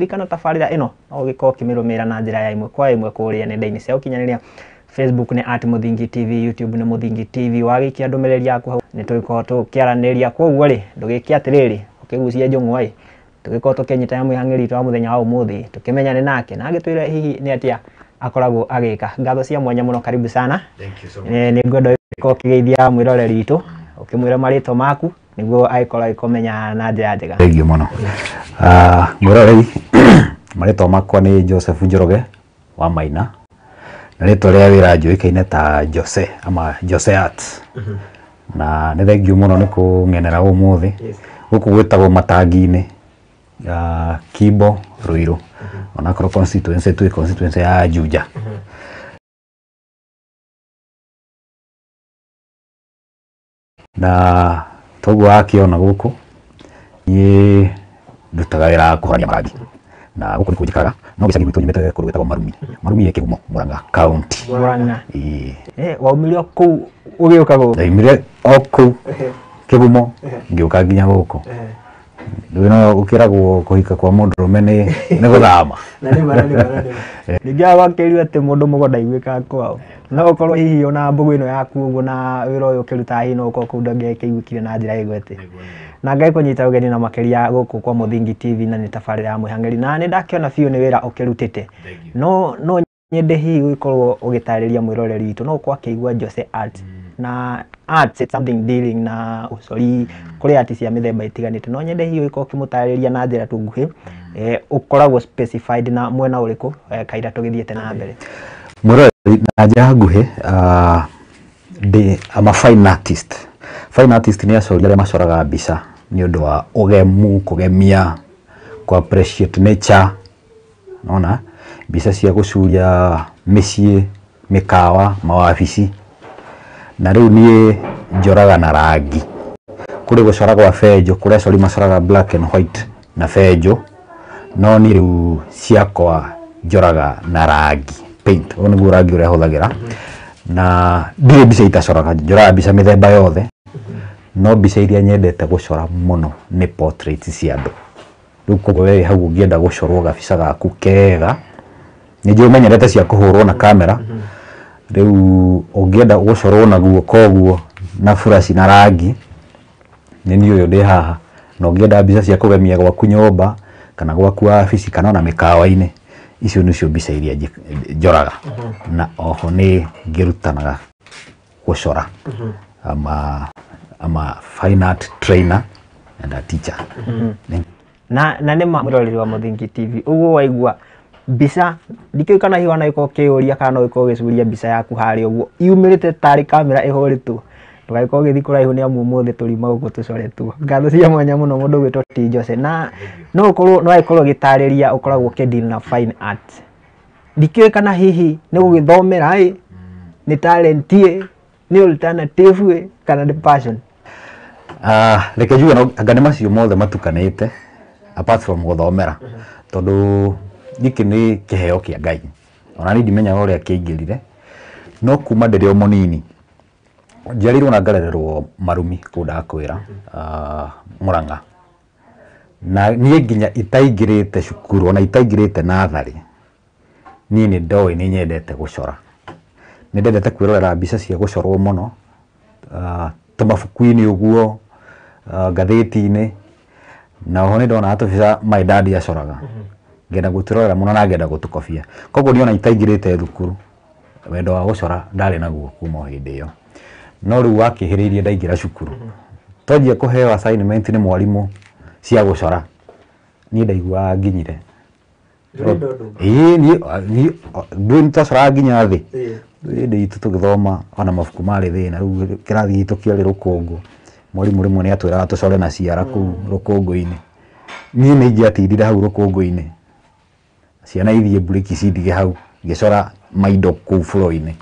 Ririkana tabarĩra ĩno no ũgĩkorwo ũkĩmĩrũmĩrĩra na njĩra ya ĩmwe kwa ĩmwe kũrĩa nenda-inĩ cia ũkinyanĩria. Facebook nĩ at Mũthingi TV, YouTube nĩ Mũthingi TV. Wagĩikia ndũmĩrĩri yaku hau nĩ tũgĩkorwo tũkĩaranĩria. Koguo rĩ, ndũgĩke atĩrĩrĩ, ũkĩgucie njũng'wa ĩ, tũgĩkorwo tũkĩnyita mwĩhang'ĩri witũ wa mũthenya wa ũmũthĩ, tũkĩmenyane nake na agĩtwĩre hihi nĩ atĩa akoragwo agĩka. Ngatho cia mwanya mũno, karibu sana. Thank you so much. Nĩ ngwenda ũgĩkorwo ũkĩgeithia mwĩroreri witũ, ũkĩmwĩra marĩtwa maku nĩguo agĩkorwo agĩkũmenya na njĩra njega. Thank you mũno. Mwĩroreri, marĩtwa makwa nĩ Joseph Njoroge wa Maina, na rĩtwa rĩa wĩra njũĩkaine ta Jose ama Jose Art. Na nĩ thengiũ mũno nĩ kũng'enera ũmũthĩ. Gũkũ gwĩtagwo Matangi-inĩ, Kimbo, Ruiru. Onakorwo constituency twĩ constituency ya Juja. Na toguo wakĩona gũkũ, niĩ ndutaga wĩra wa kũhorania marangi. Na gũkũ nĩkuo njikaraga, no gĩcagi gwitũ nyumĩte kũndũ gwĩtagwo Marumi. Marumi ĩ Kĩgumo, Murang'a County. Murang'a. Ĩĩ. Waumire o kũu ũgĩũka gũkũ? Ndaumire o kũu Kĩgumo ngĩũka nginya gũkũ. Rĩu no gũkĩragwo kũhika kwa mũndũrũme nĩ gũthama. Na nĩ ma, na nĩ ma, na nĩ ma. Ningĩ wakĩrire atĩ mũndũ mũgo ndaiguĩkaga kwao. No ũkorwo hihi ona mbũgũ ĩno yaku ũguo na wĩra ũyũ ũkĩrutaga hihi no ũkorwo kũu ndũngĩakĩiguĩkire na njĩra ĩgwete. Na Ngai kũnyita ũgeni na makĩria gũkũ kwa Mũthingi TV na nĩ tabarĩra ya mwĩhang'ĩri. Na nĩ ndakĩona biũ nĩ wĩra ũkĩrutĩte. No nyende hihi gũkorwo ũgĩtarĩria mwĩroreri witũ, no ũkorwo akĩigua Jose Art. Na arts it's something dealing na ũcori, kũrĩ art cia mĩthemba ĩtiganĩte. No nyende hihi ũgĩkorwo ũkĩmũtarĩria na njĩra tu nguhĩ, ũkoragwo specified na mwena ũrĩkũ, kaira tũgĩthiĩte na mbere. Mwĩroreri, na njĩra nguhĩ, ndĩ I'm a fine artist. Fine artist nĩ acori arĩa macoraga mbica nĩ ũndũ wa ũgemu, kũgemia, kũ appreciate nature. Nona mbica cia gũcuria mĩciĩ, mĩkawa, mawabici. Na rĩu niĩ njoraga na rangi. Kũrĩ gũcora gwa benjũ, kũrĩ acori macoraga black and white na benjũ, no niĩ rĩu ciakwa njoraga na rangi, paint. Ũyũ nĩguo rangi ũrĩa hũthagĩra. Na ndirĩ mbica itacoraga, njoraga mbica mĩthemba yothe, no mbica iria nyendete gũcora mũno nĩ portraits cia andũ. Rĩu koguo we hau ũngĩenda gũcorwo gabica gaku kega, nĩ njũĩ ũmenyerete cia kũhũrwo na kamera, rĩu ũngĩenda gũcorwo na guoko ũguo na buraci na rangi, nĩ niĩ ũyũ ndĩ haha. Na ũngĩenda mbica cia kũgemia gwaku nyũmba, kana gwaku wabici, kana ona mĩkawa-inĩ, icio nĩcio mbica iria njoraga. Na oho nĩ ngĩrutanaga gũcora. I'm a fine art trainer and a teacher. Na nĩ ma mwĩroreri wa Mũthingi TV, ũguo waigua mbica, ndikĩũĩ kana hihi wanagĩkorwo ũkĩyũria kana no ũgĩkorwo ũgĩcuria mbica yaku harĩa ũguo yumĩrĩte tarĩ kamera ĩhũrĩtwo, ndũgagĩkorwo ũgĩthiĩ kũraihu nĩ amu ũmũthĩ tũriuma gũkũ tũcoretwo. Ngatho cia mwanya mũno mũndũ ũgwĩtwo T Jose. Na no ũkorwo no agĩkorwo ũgĩtarĩria ũkoragwo ũkĩ deal na fine art. Ndikĩũĩ kana hihi nĩ gũgĩthomera ĩ, nĩ talent ĩ, nĩ alternative ĩ, kana nĩ passion. Reke njuge no anga nĩ macio mothe matukanĩte apart from gũthomera, tondũ gĩkĩ nĩ kĩheo kĩa Ngai. Ona niĩ ndimenyaga ũrĩa kĩaingĩrire, no kuma ndĩrĩ o mũnini njiarĩirwo na ngarererwo Marumi kũu ndakwĩra, Murang'a. Na niĩ nginya itaingĩrĩte cukuru ona itaingĩrĩte natharĩ, niĩ nĩ ndoĩ nĩ nyendete gũcora. Nĩ ndendete kwĩrorera mbica cia gũcorwo mũno, tũmabuku-inĩ ũguo, ngathĩti-inĩ. Na oho nĩ ndonaga tũbica my dad acoraga, ngenda gũtwĩrorera mũno na ngenda gũtũkobia. Koguo niĩ ona itaingĩrĩte thukuru, wendo wa gũcora ndarĩ naguo kuma o hĩndĩ ĩyo. No rĩu wakĩhĩrĩirie ndaingĩra cukuru, twanjia kũheo assignment nĩ mwarimũ cia gũcora, niĩ ndaiguaga nginyire. Ĩĩ, niĩ ndũĩ nĩtwacoraga nginya thĩ. Hĩndĩ itũ tũgĩthoma ona mabuku marĩ thĩna, rĩu kĩrathi gitũ kĩarĩ rũkũngũ. Mwarimũ rĩmwe nĩ atwĩraga tũcore na ciara kũu rũkũngũ-inĩ. Niĩ nĩ ingĩatindire hau rũkũngũ-inĩ, ciana ithiĩ mburĩki cindige hau, ngĩcora maindo kũu floor-inĩ.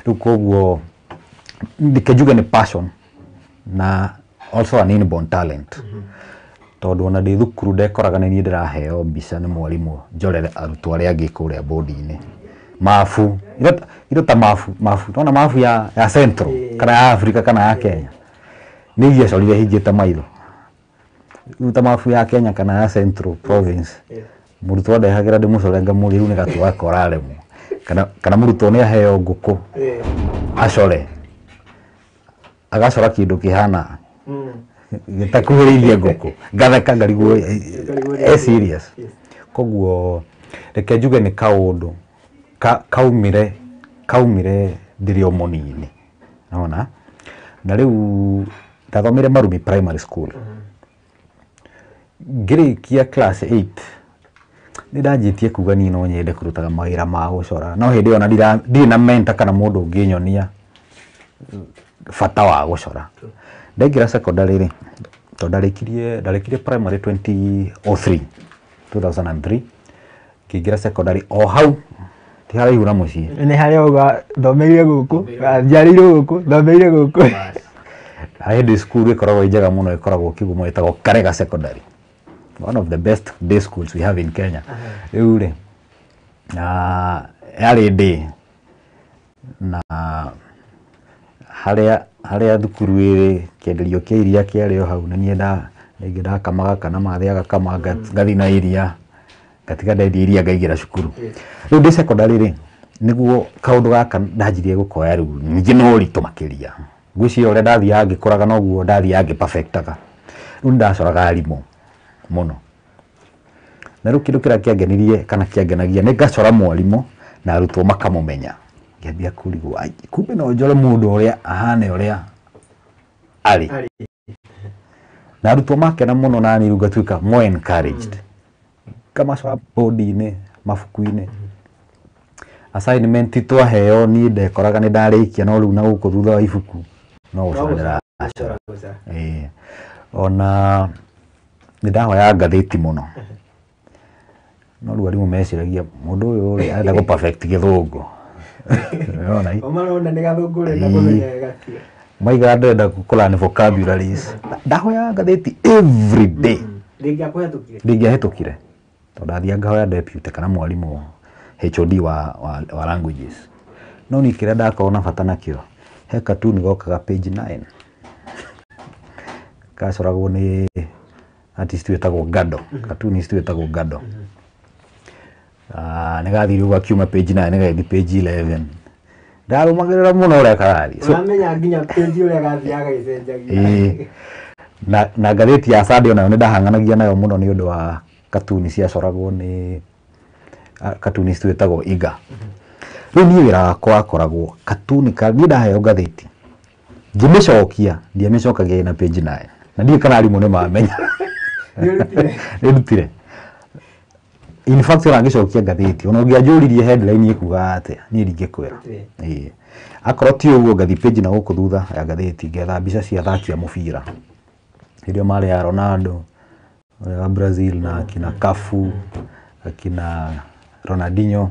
Rĩu koguo reke njuge nĩ passion na also an inborn talent. Tondũ ona ndĩ thukuru ndekoraga nĩ niĩ ndĩraheo mbica nĩ mwarimũ njorere arutwo arĩa angĩ kũrĩa bodi-inĩ. Mabu, indo ta mabu, mabu, nĩwona mabu ya Central kana ya Africa kana ya Kenya. Nĩ ingĩacorire hingĩte maitho. Rĩu ta mabu ya Kenya kana ya Central Province, Mũrutwo andehagĩra ndĩmũcore ngamũria rĩu nĩ gatua gaka ũraremwo. Kana mũrutwo nĩ aheo ngũkũ acore. Agacora kĩndũ kĩhana gĩtakuhĩrĩirie ngũkũ. Ngatheka ngarigwo e serious. Koguo reke njuge nĩ kaũndũ kaumire ndĩrĩ o mũnini. Nĩwona? Na rĩu ndathomire Marumi Primary School. Ngĩrĩkia class 8 nĩ ndanjĩtie kuga niĩ no nyende kũrutaga mawĩra ma gũcora. No hĩndĩ ĩyo ona ndirĩ na mentor kana mũndũ ũngĩnyonia bata wa gũcora. Ndaingĩra secondary rĩ, tondũ ndarĩkirie primary 2003, 2003, ngĩingĩra secondary o hau, ti haraihu na mũciĩ. Nĩ harĩa uga thomeire gũkũ, njiarĩirwo gũkũ, thomeire gũkũ. Hĩndĩ cukuru ĩkoragwo ĩ njega mũno, ĩkoragwo Kigumo, ĩtagwo Karega Secondary. One of the best day schools we have in Kenya. Rĩu rĩ, yarĩ day na harĩa thukuru ĩrĩ kĩenderio kĩa iria kĩarĩ o hau, na niĩ rĩngĩ ndakamaga kana mathĩ agakama, ngathiĩ na iria, ngatiga ndendia iria ngaingĩra cukuru. Rĩu ndĩ secondary rĩ, nĩguo kaũndũ gaka ndanjirie gũkoya rĩu ningĩ na ũritũ makĩria. Ngwĩciria ũrĩa ndathiaga ngĩkũraga noguo ndathiaga ngĩ-perfectaga. Rĩu nĩndacoraga arimũ mũno. Na rĩu kĩndũ kĩrĩa kĩangenirie kana kĩangenagia nĩ ngacora mwarimũ na arutwo makamũmenya. Ngĩambia kũrigwo, ai, kumbe no njore mũndũ ũrĩa ahane ũrĩa arĩ. Na arutwo makena mũno na niĩ rĩu ngatuĩka more encouraged. Ngamacora bodi-inĩ, mabuku-inĩ. Assignment twaheo niĩ ndekoraga nĩ ndarĩkia no rĩu na gũkũ thutha wa ibuku no gũcora ndĩracora. Ĩĩ. Ona nĩ ndahoyaga ngathĩti mũno. No rĩu arimũ meciragia mũndũ ũyũ rĩ arenda gũ perfect gĩthũngũ. Ũrona ĩ? O marona nĩ gathũngũ ũrenda kũmenya wega biũ. Maigaga ndĩrenda kũ learn vocabularies. Ndahoyaga ngathĩti every day. Ndĩngĩakũhetũkire? Ndĩngĩahĩtũkire. Tondũ ndathiaga ngahoya deputy kana mwarimũ HOD wa languages. No niĩ kĩrĩa ndakorwo na bata nakĩo, he cartoon gokaga page 9. Gacoragwo nĩ artist wĩtagwo Gado. Cartoonist wĩtagwo Gado. Nĩ gathire ũguo gakiuma page 9 gagĩthiĩ page 11. Ndarũmagĩrĩra mũno ũrĩa karathiĩ. So, Ũramenya nginya page ũrĩa gathiaga gagĩcenjagia. Ĩĩ. Na ngathĩti ya Sunday onayo nĩ ndahang'anagia nayo mũno nĩ ũndũ wa cartoon ciacoragwo nĩ cartoonist wĩtagwo Iga. Rĩu niĩ wĩra wakwa wakoragwo cartoon ka niĩ ndaheo ngathĩti. Ngĩmĩcokia, ndiamĩcokagia ĩna page 9. Na ndiũĩ kana arimũ nĩ mamenya. Nĩ ũrutire? Nĩ ndutire. In fact ona ngĩcokia ngathĩti, ona ũngĩanjũririe headline ĩkuga atĩa, niĩ ndingĩkwĩra. Ĩĩ. Akorwo ti ũguo ngathiĩ page na gũkũ thutha ya ngathĩti ngetha mbica cia athaki a mũbira. Hĩndĩ ĩyo marĩ a Ronaldo, ũrĩa wa Brazil na akina Cafu, akina Ronaldinho.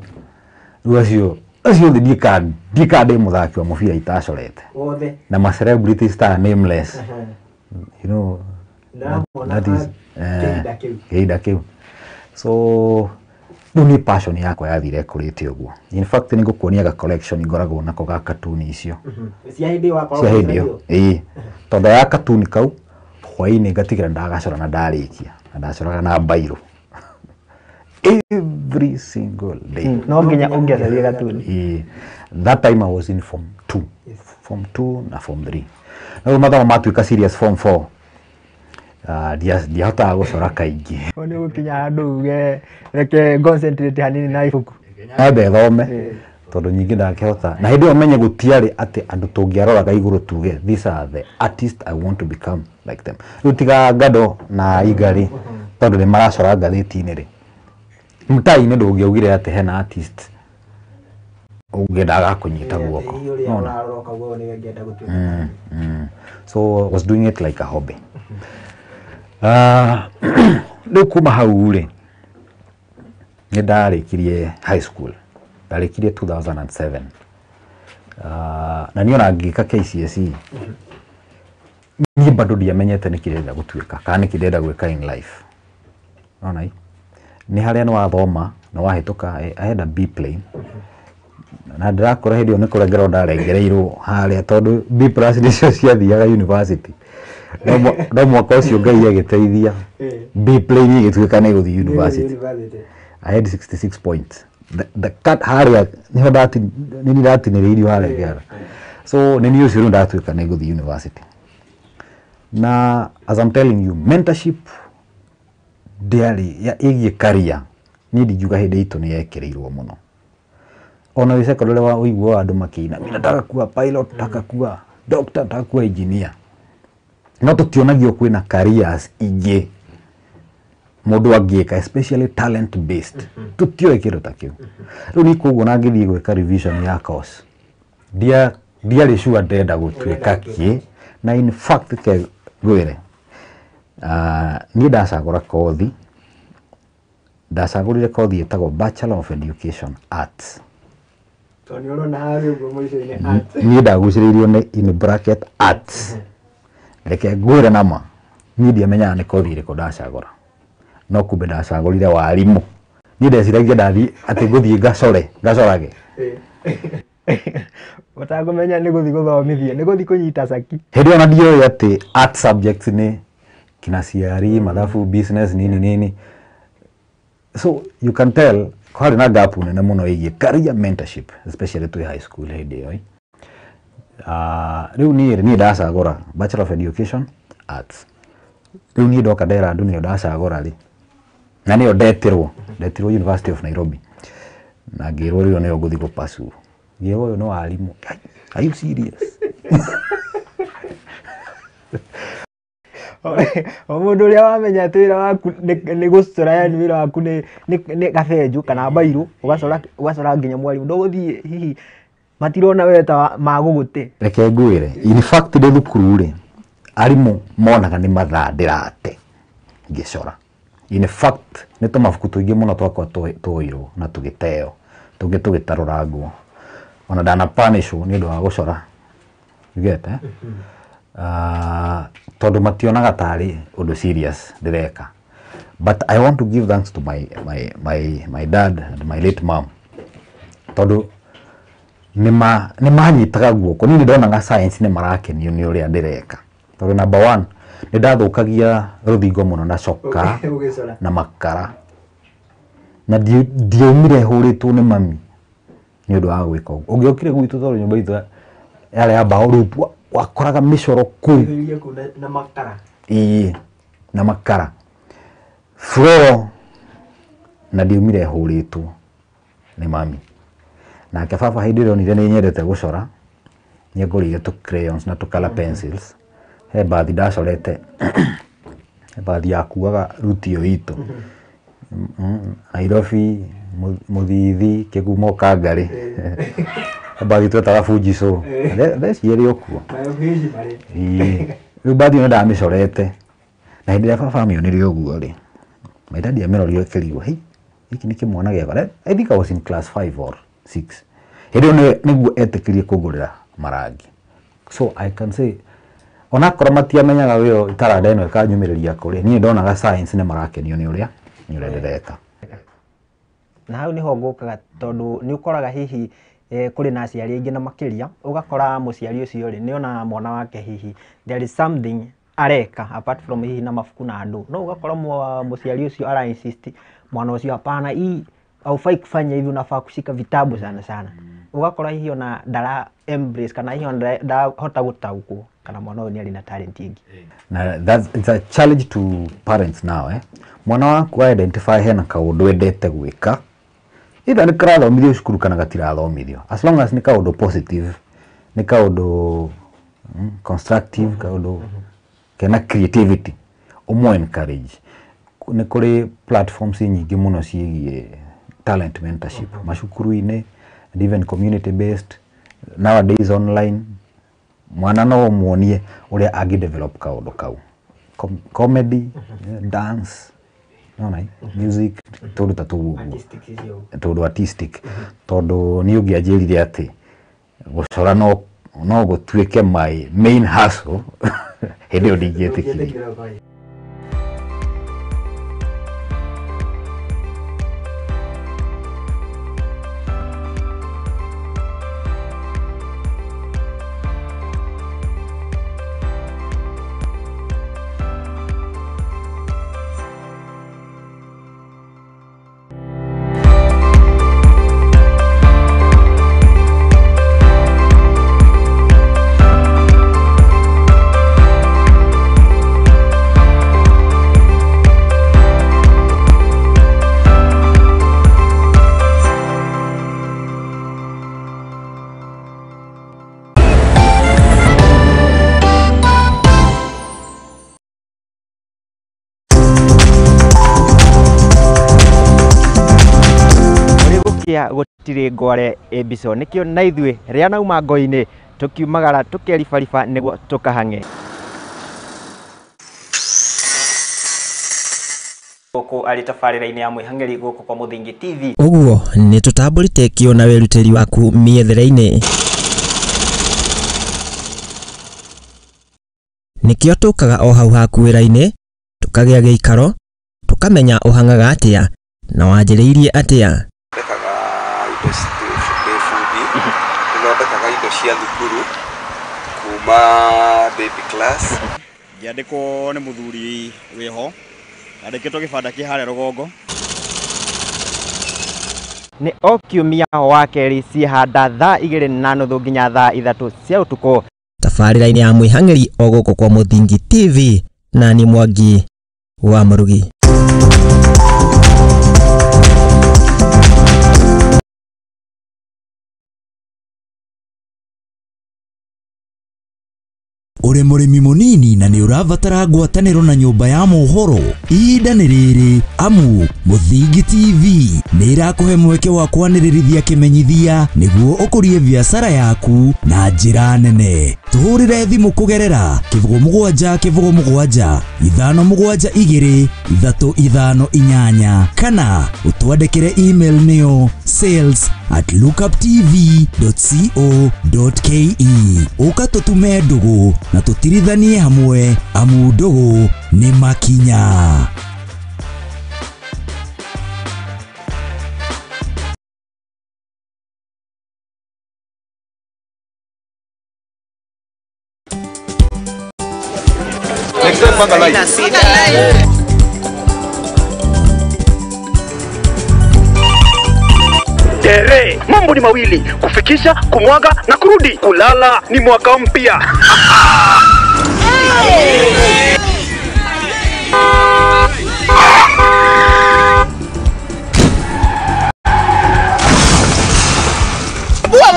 Rĩu acio othe ndiũĩ kana ndĩ mũthaki wa mũbira itacorete. Othe. Na ma celebrities ta nameless. You know, Ndamona that is, kĩhinda kĩu. Kĩhinda kĩu. So rĩu nĩ passion yakwa yathire ĩkũrĩte ũguo. In fact nĩ ngũkuonia ga collection ngoragwo nako ga cartoon icio. Cia hĩndĩ ĩyo wakoragwo Cia hĩndĩ ĩyo. ũgĩcario? Ĩĩ. Tondũ ya cartoon kau hwaĩ-inĩ ngatigĩra ndagacora na ndarĩkia. Na ndacoraga na mbairũ. Every single day. No nginya ũngĩacorire cartoon. Ĩĩ. That time I was in form 2. Form 2 na form 3. Na rĩu mathomo matuĩka serious form 4. Ndiahotaga gũcora kaingĩ. Ũyũ nĩ ũgũkinya handũ uge reke concentrate hanini na ibuku. Nyambe thome tondũ nyingĩ ndakĩhota. Na hĩndĩ ĩyo menye gũtiarĩ atĩ andũ tũngĩaroraga igũrũ tuge these are the artists I want to become like them. Rĩu tiga Gado na Iga rĩ, tondũ nĩ maracora ngathĩti-inĩ rĩ. Mtaa-inĩ ndũngĩaugire atĩ hena artist ũngĩendaga kũnyita guoko. Hihi ũrĩa Nona? ũrarora ũkauga ũyũ nĩwe ngĩenda gũtuĩka. So I was doing it like a hobby. Rĩu kuma hau rĩ, nĩ ndarĩkirie high school. Ndarĩkirie 2007. Na niĩ ona ngĩka KCSE, niĩ bado ndiamenyete nĩkĩ ndĩrenda gũtuĩka kana nĩkĩ ndĩrenda gwĩka in life. Nona ĩ? Nĩ harĩa nĩ wathoma, nĩ wahĩtũka, I had a B plane. Na ndĩrakora hĩndĩ ĩyo nĩ kũrengerwo ndarengereirwo harĩa tondũ B plus nĩcio ciathiaga university. No mwaka ũcio Ngai agĩteithia, B plane ĩgĩtuĩka nĩ ĩgũthiĩ university. University. I had 66 points. The cut harĩa niho ndati nini ndatinĩrĩirio harĩa kĩara. So nĩ niĩ ũcio rĩu ndatuĩka nĩ ngũthiĩ university. Na as I'm telling you, mentorship ndĩarĩ ĩgiĩ career, niĩ ndingiuga hĩndĩ itũ nĩ yekĩrĩirwo mũno. Ona wĩ secondary wa ũiguaga andũ makĩina, mimi nataka kuwa pilot, nataka kuwa doctor, nataka kuwa engineer. No tũtionagio kwĩna careers ingĩ mũndũ angĩka, especially talent based. Tũtioĩ kĩndũ ta kĩu. Rĩu niĩ koguo na ngĩthiĩ gwĩka revision ya course, ndiarĩ sure ndĩrenda gũtuĩka kĩ. Na in fact ke ngwĩre, niĩ ndacagũra kothi, ndacagũrire kothi ĩtagwo Bachelor of Education Arts. Tondũ nĩ ũrona harĩa ũguo mũico-inĩ arts. Niĩ ndagucĩrĩirio nĩ in bracket arts. Reke ngwĩre nama, niĩ ndiamenyaga nĩ kothi ĩrĩkũ ndacagũra, no kumbe ndacagũrire warimũ. Niĩ ndeciragia ndathiĩ atĩ ngũthiĩ ngacore, ngacorage. Ũtakũmenya nĩ gũthiĩ gũthomithia, nĩ gũthiĩ kũnyita caki. Hĩndĩ ĩyo na ndioĩ atĩ art subjects nĩ kina CRE, mathabu, business, nini nini. So you can tell kwarĩ na gap nene mũno ĩgiĩ career mentorship, especially twĩ high school hĩndĩ ĩyo. Rĩu niĩ ndacagũra Bachelor of Education Arts. Rĩu niĩ ndoka ndera andũ nĩyo ndacagũra rĩ, na nĩyo ndetirwo University of Nairobi, na ngĩrwo rĩu nĩyo ngũthiĩ gũ-pursue. Ngĩrwo ũyũ nĩ warimũ. Are you serious? O mũndũ ũrĩa wamenya atĩ wĩra waku nĩ gũcora, yani wĩra waku nĩ gabenjũ kana mbairũ, ũgacora nginya mwarimũ, ndũgũthiĩ hihi matirona we ta magũgũte. Reke ngwĩre, in fact ndĩ thukuru rĩ, arimũ monaga nĩ mathaa ndĩrate ngĩcora. In fact nĩ tũmabuku tũingĩ mũno twakwa twoirwo na tũgĩteo, tũngĩ tũgĩtarũrangwo. Ona ndana punishwo nĩ ũndũ wa gũcora. You get, eh? Tondũ mationaga tarĩ ũndũ serious ndĩreka. But I want to give thanks to my dad and my late mom. Tondũ nĩ manyitaga guoko. Niĩ nĩ ndonaga science nĩ marakenio nĩ ũrĩa ndĩreka. Tondũ number one, nĩ ndathũkagia rũthingo mũno na coka Ũgĩcora. na makara. Na ndiaumire hũrĩtwo nĩ mami nĩ ũndũ wa gwĩka ũguo. Ũngĩokire gwitũ tondũ nyũmba itũ yarĩ ya mbaũ, rĩu wakoraga mĩcoro kũu. Ũthũirie kũu na makara. Ĩĩ, na makara. Floor, na ndiaumire hũrĩtwo nĩ mami. Nake baba hĩndĩ ĩrĩa onire nĩ nyendete gũcora, nĩ angũrĩire tũ crayons na tũ color pencils. He bathi ndacorete, he bathi yakuaga ruti ĩyo itũ. Nairobi, Mũthithi, Kĩgumo, Kangarĩ. He bathi twetaga Fujiso. Thaa ici ĩrĩ o kuo. Ĩĩ. Rĩu bathi ĩyo nĩ ndamĩcorete. Na hĩndĩ ĩrĩa baba amĩonire ũguo rĩ, my daddy amĩrorire akĩrigwo, hey, gĩkĩ nĩ kĩmwana gĩakwa. I think I was in class 5 or 6. Hĩndĩ ĩyo nĩguo etĩkĩrie kũngũrĩra marangi. So I can say, onakorwo matiamenyaga wĩra taranda ĩno ĩkanyumĩrĩria kũrĩ, niĩ ndonaga science nĩ marakenio nĩ ũrĩa ndĩreka. Na hau nĩho ngũkaga tondũ nĩ ũkoraga hihi kũrĩ na aciari aingĩ na makĩria, ũgakora mũciari ũcio rĩ, nĩ ona mwana wake hihi there is something areka apart from hihi na mabuku na andũ, no ũgakora mũciari ũcio ara insist mwana ũcio hapana, hii haufai kufanya hivi, unafaa kushika vitabu sana sana. Ũgakora hihi ona ndara embrace kana hihi ona ndarahota gũtaũkwo kana mwana ũyũ nĩ arĩ na talent ĩngĩ. Na it's a challenge to parents now, eh? Mwana waku identify hena kaũndũ endete gwĩka, either nĩ karathomithio cukuru kana gatirathomithio, as long as nĩ kaũndũ positive, nĩ kaũndũ constructive, kaũndũ kena creativity, ũmũ encourage. Nĩ kũrĩ platforms nyingĩ mũno ciĩgiĩ talent mentorship macukuru-inĩ and even community based nowadays online. Mwana no ũmuonie ũrĩa angĩ develop kaũndũ kau, comedy, dance, nona, music, tũndũ ta tũu ũguo, tũndũ artistic. Tondũ niĩ ũngĩanjĩrire atĩ gũcora no gũtuĩke my main hustle, hĩndĩ ĩyo ndingĩetĩkirie. Kĩa gũtirĩ ngware ĩmbico nĩkĩo na ithuĩ rĩa nauma ngo-inĩ tũkiumagara tũkeribariba nĩguo tũkahang'e. Gũkũ arĩ tabarĩra-inĩ ya mwĩhang'ĩri gũkũ kwa Mũthingi TV. Ũguo nĩ tũtambũrĩte kĩo na wĩrutĩri waku mĩethere-inĩ. Nĩkĩo tũkaga o hau haku wĩra-inĩ, tũkagĩa gĩikaro, tũkamenya ũhang'aga atĩa na wanjĩrĩirie atĩa. Thondekaga indo ndĩ bundi, nĩthondekaga indo cia thukuru kuma baby class. Ngĩandĩkwo nĩ mũthuri wĩho, andĩkĩtwo gĩbanda kĩ harĩa rũgongo. Nĩ o kiumia wa kerĩ ciĩhanda thaa 2:30 nginya thaa 3 cia ũtukũ. Tabarĩra-inĩ ya mwĩhang'ĩri o gũkũ kwa Mũthingi TV na ni Mwangi wa Mũrugi. Ũrĩ mũrĩmi mũnini na nĩ ũrabatara ngwatanĩro na nyũmba ya mohoro, ihinda nĩ rĩrĩ amu Mũthingi TV nĩ ĩrakũhe mweke wa kwanĩrĩrithia kĩmenyithia nĩguo ũkũrie biacara yaku na njĩra nene. Tũhũrĩre thimũ kũgerera 07 07 572 358 kana ũtwandĩkĩre email nĩyo sales@lookuptv.co.ke. Ũka tũtume ndũgũ na tũtirithanie hamwe amu ndũgũ nĩ makinya. Next time panga line. Tere, mambo ni mawili, kufikisha, kumwaga na kurudi. Kulala ni mwaka mpya.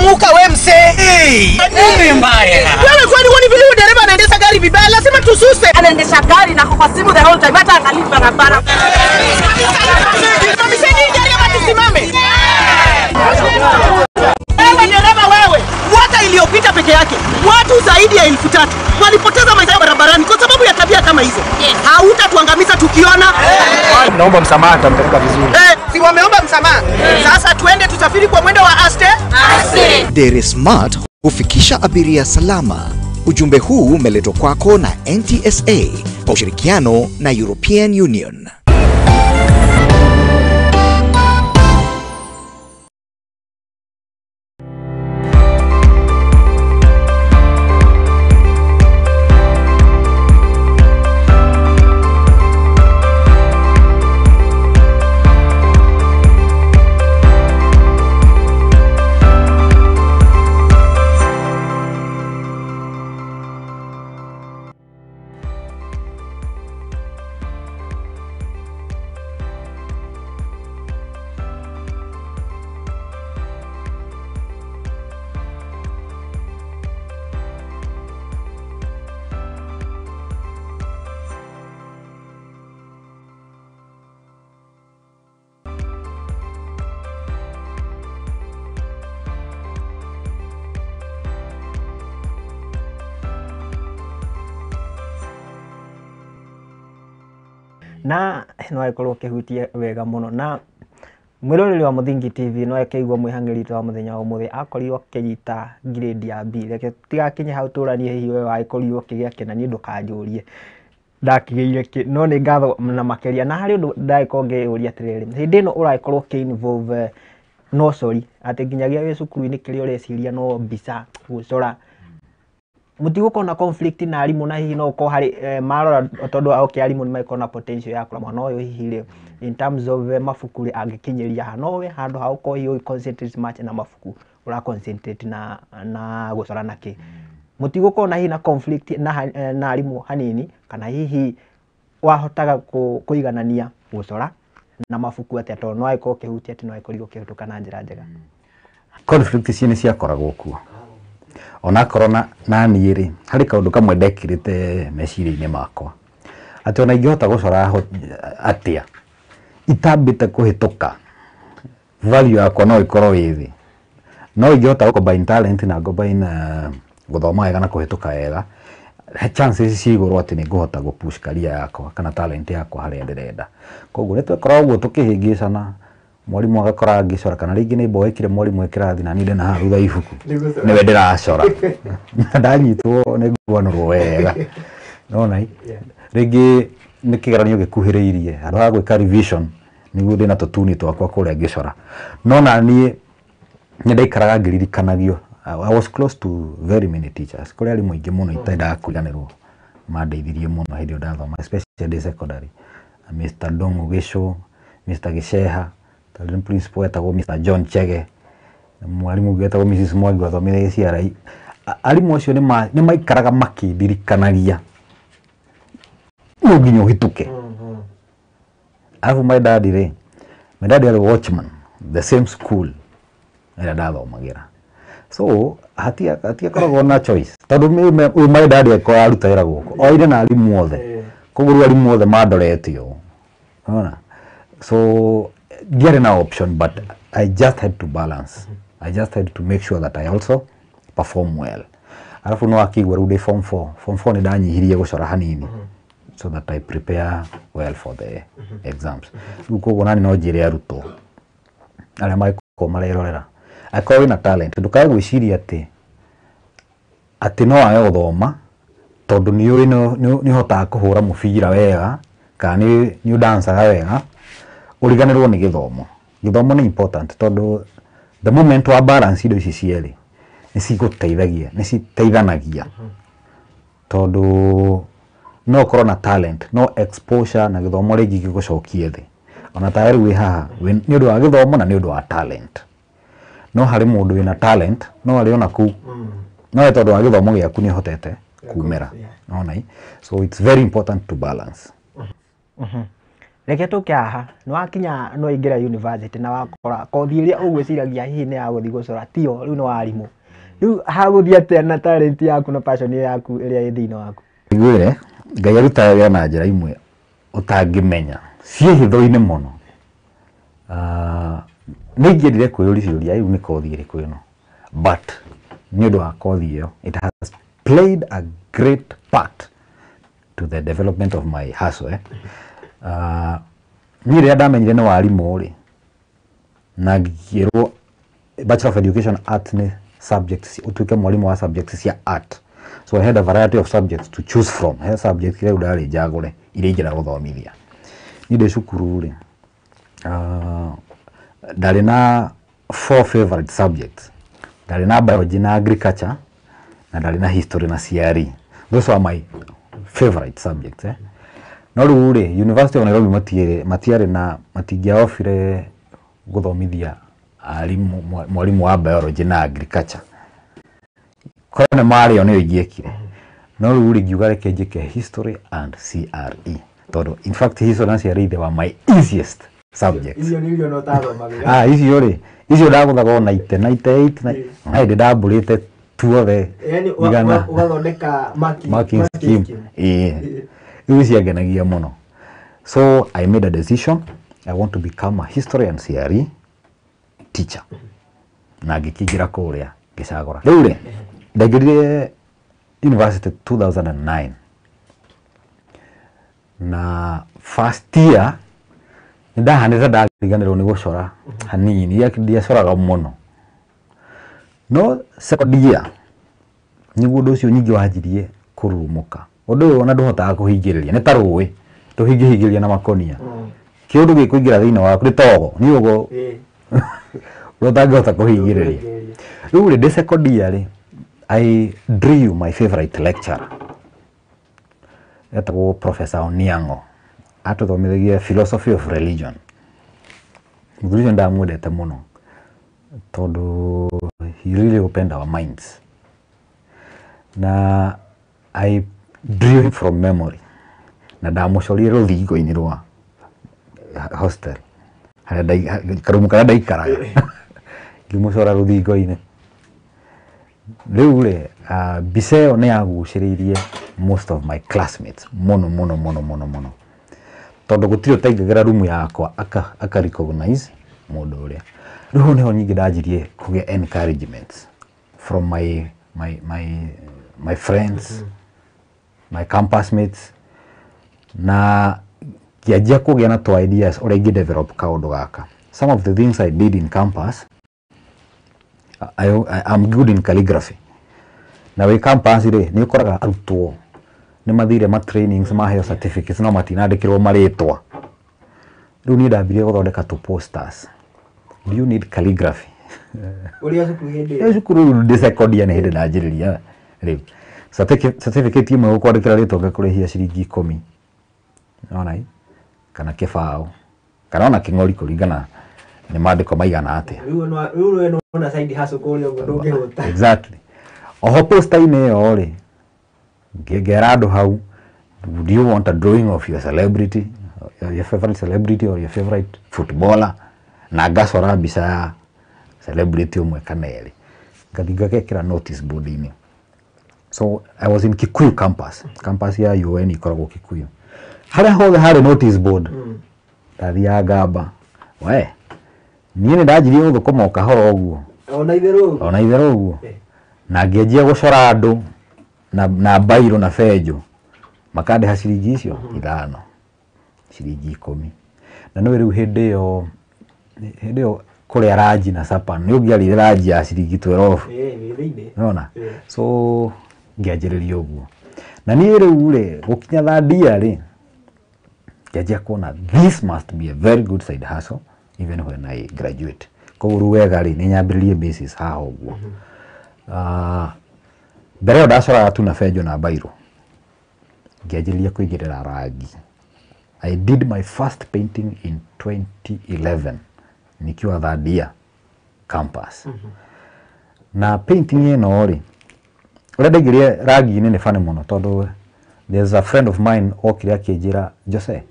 Muka we msee. Nini mbaya? Wewe kwani huoni vile huyu dereva anaendesha gari vibaya? Lazima tususe. Anaendesha gari na kwa simu the whole time, hata angalii barabara. Simamisheni gari ama tusimame. Wewe dereva wewe, mwaka iliyopita peke yake watu zaidi ya 3000 walipoteza maisha barabarani kwa sababu ya tabia kama hizo. Hautatuangamiza tukiona. Naomba msamaha, tutampeleka vizuri. Si wameomba msamaha. Sasa tuende tusafiri kwa mwendo wa aste. Aste. Dere Smart hufikisha abiria salama. Ujumbe huu umeletwa kwako na NTSA kwa ushirikiano na European Union. Na no agĩkorwo ũkĩhutia wega mũno na mwĩroreri wa Mũthingi TV no akĩigua mwĩhang'ĩri wa mũthenya wa ũmũthĩ akorirwo akĩnyita grade ya B. Reke tigakinye hau tũranie hihi we wagĩkorirwo ũkĩgĩa kĩ na niĩ ndũkanjũrie ndakĩgĩire kĩ, no nĩ ngatho na makĩria. Na harĩ ũndũ ndagĩkorwo ngĩũria atĩrĩrĩ, hĩndĩ ĩno ũragĩkorwo ũkĩ involve no ũcori atĩ nginyagia wĩ cukuru-inĩ kĩrĩa ũreciria no mbica gũcora, mũtigũkorwo na conflict na arimũ na hihi no ũkorwo harĩ marora tondũ okay arimũ nĩ magĩkorwo na potential ya kũrora mwana ũyũ hihi rĩ in terms of mabuku rĩ angĩkinyĩria ha, no we handũ ha gũkorwo hihi ũgĩ concentrate much na mabuku ũra concentrate na gũcora na kĩ, mũtigũkorwo na hihi na conflict na arimũ hanini, kana hihi wahotaga kũiganania gũcora na mabuku atĩa, tondũ no agĩkorwo ũkĩhutia atĩ no agĩkorirwo ũkĩhĩtũka na njĩra njega. Conflict ici nĩ ciakoragwo kuo onakorwo na niĩ rĩ harĩ kaũndũ kamwe ndekĩrĩte meciria-inĩ makwa atĩ ona ingĩhota gũcora atĩa itambĩte kũhĩtũka Value yakwa no ĩkorwo ĩ thĩ, no ingĩhota gũ combine talent na combine gũthoma wega na kũhĩtũka wega, chances ci igũrũ atĩ nĩ ngũhota gũ push career yakwa kana talent yakwa harĩa ndĩrenda. Koguo nĩ twekora ũguo tũkĩhĩngĩcana, mwarimũ agakora ngĩcora, kana rĩngĩ nĩ mboekire mwarimũ e kĩrathi na niĩ ndĩ na haha thutha ibuku nĩwe ndĩracora, na ndanyitwo nĩ nguanũrwo wega. Nona rĩngĩ nĩ kĩgeranio gĩkuhĩrĩirie, handũ ha gwĩka revision nĩguo ndĩna tũtuni twakwa kũrĩa ngĩcora. No na niĩ nĩ ndaikaraga ngĩririkanagio. I was close to very many teachers. Kũrĩ arimũ aingĩ mũno itendaga kũriganĩrwo, mandeithirie mũno hĩndĩ ĩyo ndathoma, especially ndĩ secondary. Mr. Ndung'u Gĩcũ, Mr. Gĩceha, tondũ nĩ principal etagwo Mr. John Chege, mwarimũ ũngĩ etagwo Mrs. Mwangi wathomire CRE. Arimũ acio nĩ maikaraga makĩndirikanagia no nginya ũhĩtũke. Alafu my daddy rĩ, my daddy arĩ watchman the same school ĩrĩa ndathomagĩra, so hatiakoragwo na choice, tondũ ũyũ my daddy akorwo aruta wĩra gũkũ oire na arimũ othe, koguo rĩu arimũ othe mandorete ũũ, unaona? So ndiarĩ na option, but I just had to balance. I just had to make sure that I also perform well. Alafu no akigua rĩu ndĩ form 4, form 4 nĩ ndanyihirie gũcora hanini so that I prepare well for the exams. Rĩu koguo nani no njĩre arutwo arĩa mangĩkorwo marerorera, angĩkorwo wĩna talent, ndũkae gwĩciria atĩ no wage gũthoma tondũ nĩ ũĩ nĩ ũhotaga kũhũra mũbira wega kana nĩ ũdancaga wega, ũriganĩrwo nĩ gĩthomo. Gĩthomo nĩ important, tondũ the moment wa balance indo ici cierĩ nĩ cigũteithagia, nĩ citeithanagia, tondũ no ũkorwo na talent no exposure na gĩthomo rĩngĩ gĩgũcokie thĩ. Ona tawe rĩu wĩ haha nĩ ũndũ wa gĩthomo na nĩ ũndũ wa talent. No harĩ mũndũ wĩna talent no arĩ ona kũu, no tondũ wa gĩthomo gĩaku nĩ ũhotete kumĩra. Nona? So it's very important to balance. Reke tũke haha, nĩ wakinya no ingĩra university na wakora kothi ĩrĩa ũgwĩciragia hihi nĩ ya gũthiĩ gũcora tiyo, rĩu nĩ warimũ. Rĩu hagũthiĩ atĩa na talent yaku na passion yaku ĩrĩa ĩ thĩinĩ waku? Ngwĩre, Ngai arutaga wĩra na njĩra imwe ũtangĩmenya, ciĩ hitho-inĩ mũno. Nĩ ingĩendire kwĩyũria ciũria, rĩu nĩ kothi ĩrĩkũ ĩno, but nĩ ũndũ wa kothi ĩyo, it has played a great part to the development of my hustle, eh? Niĩ rĩrĩa ndamenyire nĩ warimũ rĩ, na ngĩrwo Bachelor of Education Art nĩ subjects, ũtuĩke mwarimũ wa subjects cia art. So I had a variety of subjects to choose from. He subject iria rĩu ndarĩ njagũre iria ingĩenda gũthomithia. Niĩ ndĩ cukuru rĩ, ndarĩ na four favorite subjects. Ndarĩ na biology na agriculture, na ndarĩ na history na CRE. Those were my favorite subjects, eh? No rĩu rĩ, University of Nairobi matiarĩ na matingĩaofire gũthomithia arimũ, mwarimũ wa biology na agriculture. Korwo nĩ marĩ o nĩyo ingĩekire. No rĩu rĩ, ngiuga reke njĩke history and CRE, tondũ in fact history na CRE, they were my easiest subjects. Icio nĩ irio no ũtathomagĩra. Ah, icio rĩ, icio ndagũthaga o 90, 98, na hĩndĩ ndambũrĩte tuothe Yani igana. Ũgathondeka marking scheme. Ĩĩ, rĩu ciangenagia mũno. So I made a decision, I want to become a history and CRE teacher, na ngĩkĩingĩra kũrĩa ngĩcagũra. Rĩu rĩ, ndaingĩrire university 2009, na first year nĩ ndahanĩte ndariganĩrwo nĩ gũcora hanini, ndiacoraga mũno. No second year nĩguo ũndũ ũcio nyingĩ wanjirie kũrurumũka. Ũndũ ũyũ ona ndũhotaga kũhingĩrĩria, nĩ ta rũĩ ndũhingĩhingĩrĩria na makonia. Kĩũndũ gĩkũingĩra thĩinĩ waku nĩ togo nĩ ũguo ũrĩa ũtangĩhota kũhingĩrĩria. Rĩu rĩ, ndĩ second year rĩ, I drew my favorite lecturer etagwo Professor Oniango, atũthomithagia philosophy of religion. Mũthuri ũcio ndamwendete mũno tondũ he really opened our minds, na I drew him from memory, na ndamũcorire rũthingo-inĩ rwa hostel harĩa karumu karĩa ndaikaraga, ngĩmũcora rũthingo-inĩ. Rĩu rĩ, mbica ĩyo nĩ yagucĩrĩirie most of my classmates mũno mũno mũno mũno mũno, tondũ gũtirĩ ũtaingagĩra rumu yakwa aka recognize mũndũ ũrĩa. Rĩu hau nĩho ningĩ ndanjirie kũgĩa encouragements from my friends, my campus mates, na ngĩanjia kũgĩa na twa ideas ũrĩa ingĩ develop kaũndũ gaka. Some of the things I did in campus, I'm good in calligraphy. Na wĩ campus rĩ, nĩ ũkoraga arutwo nĩ mathire ma trainings, maheo certificates, no matinandĩkĩrwo marĩtwa. Rĩu niĩ ndambirie gũthondeka tũ posters. Do you need calligraphy? Ũrĩa cukuru hĩndĩ ĩyo? Ĩ cukuru rĩu ndĩ second year nĩ hĩndĩ ndanjĩrĩria rĩu. Certificate ĩmwe gũkwandĩkĩra rĩtwa ngakũrĩhia ciringi 10. Nĩwona ĩ? Kana kĩbaũ kana ona kĩng'ori, kũringana nĩ mandĩko maigana atĩa. Rĩu we nĩwona side hustle kũrĩa ũguo ndũngĩhũta. Exactly. Oho poster-inĩ ĩyo rĩ, ngera andũ hau, "Do you want a drawing of your celebrity, your favorite celebrity or your favorite footballer?" Na ngacora mbica ya celebrity ũmwe kana erĩ, ngathiĩ ngagekĩra notice board-inĩ. So I was in Kikuyu campus. Campus ya UN ikoragwo Kikuyu. Harĩa hothe harĩ notice board ndathiaga ngamba, we niĩ nĩ ndanjirie gũthũkũma o kahora ũguo. Ona itherũ ũguo. Ona itherũ ũguo. Na ngĩanjia gũcora andũ na bairo na benjũ, makandĩha ciringi icio 5, ciringi 10. Na nĩũĩ rĩu hĩndĩ ĩyo kũrĩa ranji na supper, nĩ ũngĩarĩire ranji ya ciringi 12. Ĩ wĩ thĩinĩ. Nĩwona? So ngĩanjĩrĩria ũguo. Na niĩ rĩu rĩ, gũkinya third year rĩ, ngĩanjia kuona this must be a very good side hustle even when I graduate. Koguo rĩu wega rĩ, nĩ nyambĩrĩrie basis haha ũguo. Mbere ĩyo ndacoraga tu na benjũ na bairo, ngĩanjĩrĩria kũingĩrĩra rangi. I did my first painting in 2011 nikiwa third year campus. Na painting ĩno rĩ, ũrĩa ndaingĩrire rangi-inĩ nĩ funny mũno, tondũ there's a friend of mine okire akĩnjĩra, "Jose,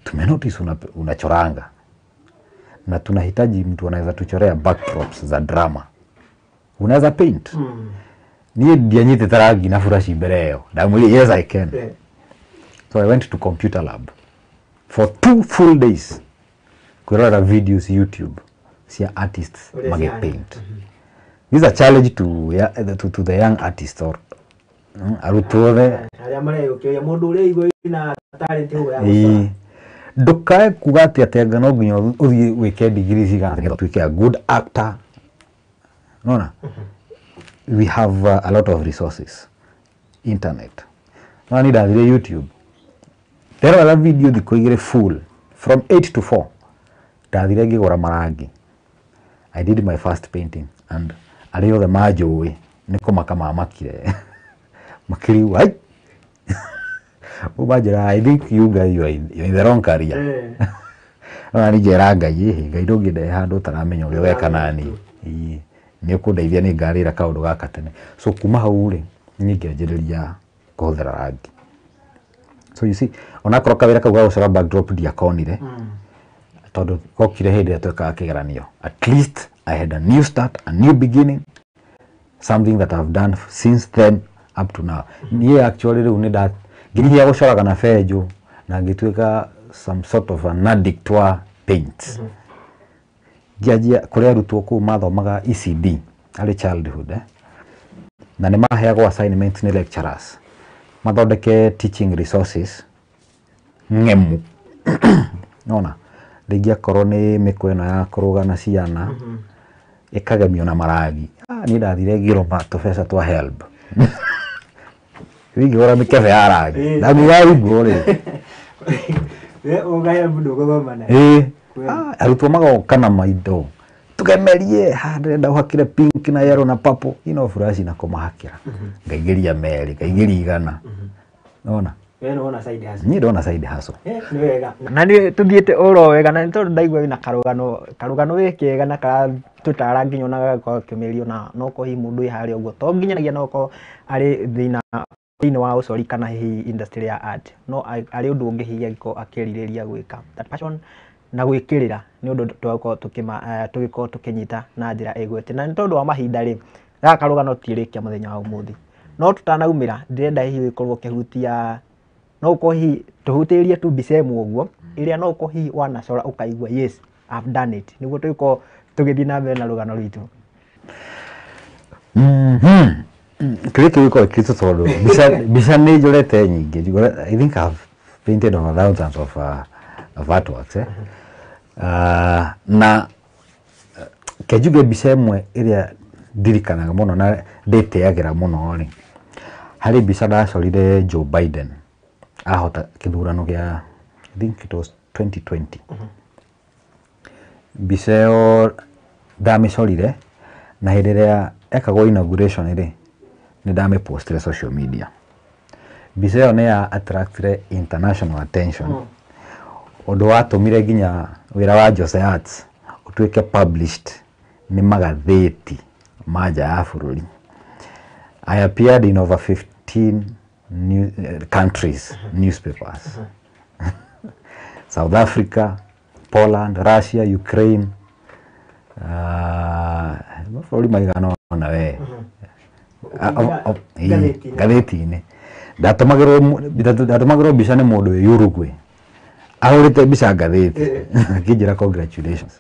tumenotice unachoranga na tunahitaji mtu anaweza tuchorea backdrops za drama. Unaweza paint?" Niĩ ndianyitĩte rangi na buraci mbere ĩyo. Ndamwĩrire, "Yes, I can." So I went to computer lab for 2 full days kwĩrorera videos YouTube cia artists Ũrĩa magĩpaint. This is a challenge to the young artists or arutwo othe. Arĩa mareyũkĩria, mũndũ ũrĩa igua wĩna talent ũguo ya gũcora. Ĩĩ. Ndũkae kuga atĩ anga no nginya ũthiĩ wĩke degree cigana nĩgetha ũtuĩke a good actor. Nona we have a lot of resources, internet. Nona ni ndathire YouTube, nderorera video thikũ 2 full from 8 to 4. Ndathire ngĩgũra marangi. I did my first painting and arĩa othe manjũĩ nĩ kũmaka mamakire, makĩrigwo, "Ai!" Manjĩra, "I think you guys, you are in the wrong career." Ona niĩ ngera Ngai, "Ĩhĩ Ngai, ndũngĩndehe handũ ũtaramenya ũrĩa ũreka nani. Ĩĩ, nĩ ũkũndeithia, nĩ ngarĩra kaũndũ gaka tene." So kuma hau rĩ, niĩ ngĩanjĩrĩria kũhũthĩra rangi. So you see, onakorwo kawĩra kau ga gũcora backdrop ndiakonire tondũ gokire hĩndĩ ĩrĩa twekaga kĩgeranio, at least I had a new start, a new beginning, something that I've done since then up to now. Niĩ actually rĩu nĩ nda nginyia gũcoraga na benjũ na ngĩtuĩka some sort of an addict wa paints. Ngĩanjia kũrĩ arutwo kũu mathomaga ECD, early childhood, eh? Na nĩ maheagwo assignments nĩ lecturers mathondeke teaching resources ng'emu. Nona rĩngĩ akorwo nĩ mĩkwa ĩno ya kũrũga na ciana ĩkagemio na marangi. Ah, niĩ ndathire ngĩrũma tũbeca twa HELB, ngĩgũra mĩkebe ya rangi. Ndamwĩra ũguo rĩ. We ũgahe mũndũ ũgũthoma naye. Ĩĩ. Ah, arutwo magoka na maindo, "Tũgemerie haha, ndĩrenda ũhakĩre pink na yellow na purple." Ino buraci na kũmahakĩra, ngaingĩria merĩ, ngaingĩria 100. Nona We nĩwona side hustle. Niĩ ndona side hustle. Eh, nĩ wega na nĩ tũthiĩte oro wega, na nĩ tondũ ndaigua wĩna karũgano wĩ kega na karatũtara nginya ona gagakorwo gakĩũmĩrĩrio, na no korwo hihi mũndũ wĩ harĩa ũguo to nginyanagia no korwo arĩ thĩinĩ wa ũcori kana hihi industry ya art, no arĩ ũndũ ũngĩ hihi angĩkorwo akĩrirĩria gwĩka. That passion na gwĩkĩrĩra nĩ ũndũ tũgakorwo tũgĩkorwo tũkĩnyita na njĩra ĩgwete. Na nĩ tondũ wa mahinda rĩ, gaka karũgano tũtirĩkia mũthenya wa ũmũthĩ, no tũtanaumĩra ndĩrenda hihi ũgĩkorwo ũkĩhutia, no ũkorwo hihi tũhutĩrie tu mbica ĩmwe ũguo ĩrĩa no ũkorwo hihi wanacora ũkaigua, "Yes, I've done it," nĩguo tũgĩkorwo Tũgĩthiĩ na mbere na rũgano rwitũ. Kĩrĩa kĩgĩkorwo kĩritũ tondũ mbica nĩ njorete nyingĩ. I think I've painted over thousands of artworks, eh? Na kenjuge mbica ĩmwe ĩrĩa ndirikanaga mũno na ndĩtĩagĩra mũno rĩ, harĩ mbica ndacorire Joe Biden ahota kĩthurano kĩa, I think it was 2020. Mbica ĩyo ndamĩcorire na hĩndĩ ĩrĩa ekagwo inauguration rĩ, nĩ ndamĩpostire social media. Mbica ĩyo nĩ ya attractire international attention, ũndũ watũmire nginya wĩra wa Jose Arts ũtuĩke published nĩ magathĩti ma nja ya bũrũri. I appeared in over 15 new countries newspapers. South Africa, Poland, Russia, Ukraine, mabũrũri maigana ũna we. Ngathĩti-inĩ ndatũmagĩrwo mbica nĩ mũndũ wĩ Uruguay ahũrĩte mbica ngathĩti akĩnjĩra congratulations.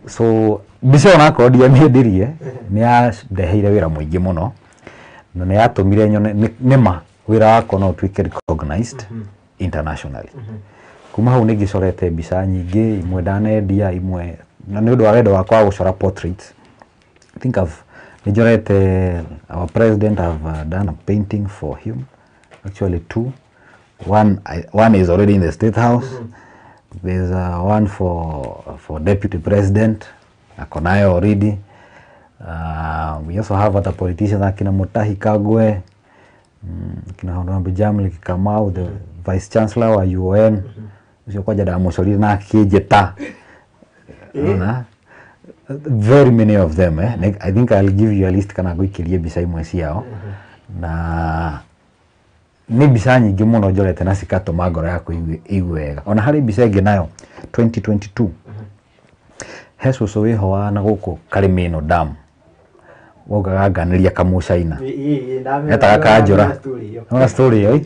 So mbica ĩyo onakorwo ndiamĩendirie, nĩ yandeheire wĩra mũingĩ mũno na nĩ yatũmire nyone nĩma wĩra wakwa no ũtuĩke recognized internationally. Kuma hau nĩ ngĩcorete mbica nyingĩ, imwe ndanendia, imwe na nĩ ũndũ wa wendo wakwa wa gũcora portraits. I think I've nĩnjorete our president. I've done a painting for him, actually two. One is already in the State House. There's one for deputy president, ako nayo already. We also have other politicians, akina Mutahi Kagwe, akina Honorable Jamleck Kamau, the vice chancellor wa UoN. Ucio kwanja ndamucorire na akĩnjĩta. Ona very many of them, eh? I think I'll give you a list kana ngũikĩrie mbica imwe ciao. Na nĩ mbica nyingĩ mũno njorete na cikatũma ngoro yakwa igue wega. Ona harĩ mbica ĩngĩ nayo 2022, he cũcũ wĩho wa na gũkũ Karĩmĩno Dam waugaga nganĩria kamũcaina etaga kanjũra. Nĩwona story ĩyo ĩ?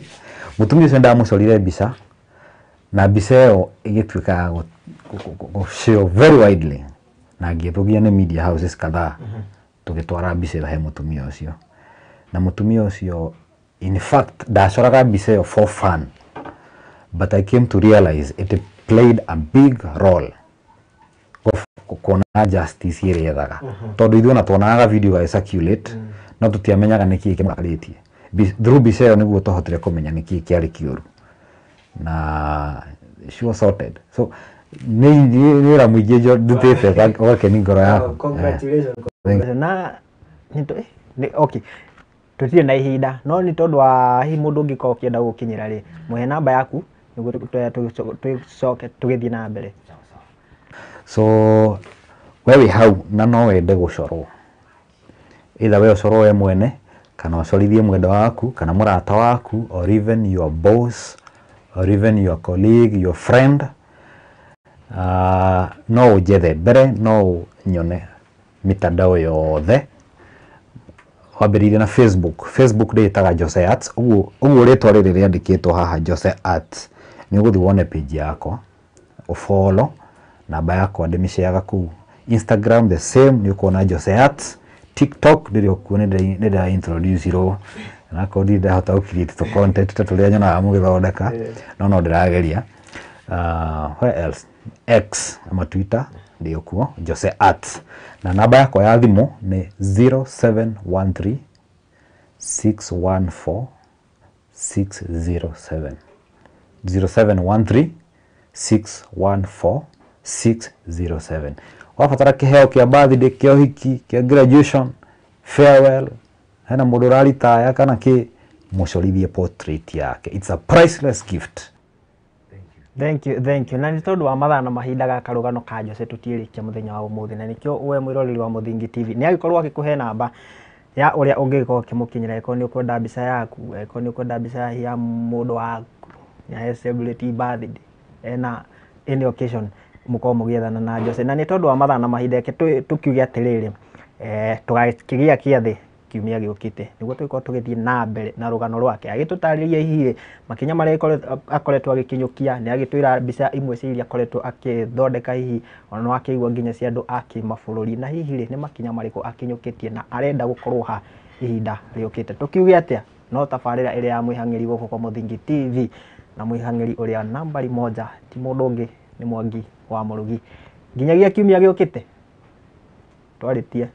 Mũtumia ũcio ndamũcorire mbica na mbica ĩyo ĩgĩtuĩka ya gũ-share very widely na ngĩthũgia nĩ media houses kadhaa tũgĩtwara mbica ĩyo he mũtumia ũcio. Na mũtumia ũcio, in fact, ndacoraga mbica ĩyo for fun, but I came to realize it played a big role kuona justice ĩrĩa ethaga, tondũ ithuĩ ona tuonaga video gagĩ circulate no tũtiamenyaga nĩkĩĩ kĩmũrakarĩtie. Through mbica ĩyo nĩguo twahotire kũmenya nĩkĩĩ kĩarĩ kĩũru na she was sorted. So nĩ wĩra mũingĩ ndutĩte ũgakeni ngoro yaku. Congratulations. Na okay, tũtirĩ na ihinda, no nĩ tondũ wa hihi mũndũ ũngĩkorwo ũkĩenda gũkinyĩra rĩ, mũhe namba yaku nĩguo tũcoke tũgĩthiĩ na mbere. So we wĩ hau na no wende gũcorwo, either we ũcorwo we mwene kana ũcorithie mwendwa waku kana mũrata waku or even your boss or even your colleague, your friend, no ũnjethe mbere, no ũnyone mitandao yothe wambĩrĩirie na Facebook. Facebook ndĩĩtaga Jose Arts, ũguo ũguo rĩtwa rĩrĩ rĩandĩkĩtwo haha, Jose Arts. Nĩ ũgũthiĩ wone page yakwa, ũfollow, namba yakwa ndĩmĩshareaga kũu. Instagram the same, nĩ ũkuona Jose Arts. TikTok ndĩrĩ okuo, nĩ ndĩra introduce irwo nakorwo ndirĩ ndahota gũ create tũ content ta tũrĩa nyonaga mũgĩthondeka, no ndĩrageria. Where else? X ama Twitter ndĩ okuo Jose Arts, na namba yakwa ya thimũ nĩ 0713 614 607, 0713 614 607. Wabatara kĩheo kĩa birthday, kĩa ũhiki, kĩa graduation, farewell, hena mũndũ ũraritaya kana kĩ, mũcorithie portrait yake. It's a priceless gift. Thank you, thank you. Na nĩ tondũ wa mathaa na mahinda, gaka rũgano ka Jose tũtiĩrĩkia mũthenya wa ũmũthĩ, na nĩkĩo we mwĩroreri wa Mũthingi TV nĩ agĩkorwo agĩkũhe namba ya ũrĩa ũngĩgĩkorwo ũkĩmũkinyĩra angĩkorwo nĩ ũkwenda mbica yaku, angĩkorwo nĩ ũkwenda mbica ya mũndũ waku ya celebrate birthday ena any occasion, mũkorwo mũgĩethana na Jose. Na nĩ tondũ wa mathaa na mahinda, reke tũkiuge atĩrĩrĩ, tũgakĩgĩa kĩathĩ. Kiumia gĩũkĩte nĩguo tũgĩkorwo tũgĩthiĩ na mbere na rũgano rwake, agĩtũtarĩria hihi makinya marĩa akoretwo agĩkinyũkia. Nĩ agĩtwĩra mbica imwe cia iria akoretwo agĩthondeka, hihi ona no akĩigua nginya cia andũ a kĩmabũrũri, na hihi rĩ, nĩ makinya marĩkũ akinyũkĩtie na arenda gũkorwo ha ihinda rĩũkĩte. Tũkiuge atĩa, no tabarĩra ĩrĩa ya mwĩhang'ĩri gũkũ kwa Mũthingi TV, na mwĩhang'ĩri ũrĩa nambari moja ti mũndũ ũngĩ, nĩ Mwangi wa Mũrugi. Nginyagia kiumia gĩũkĩte, twarĩtie.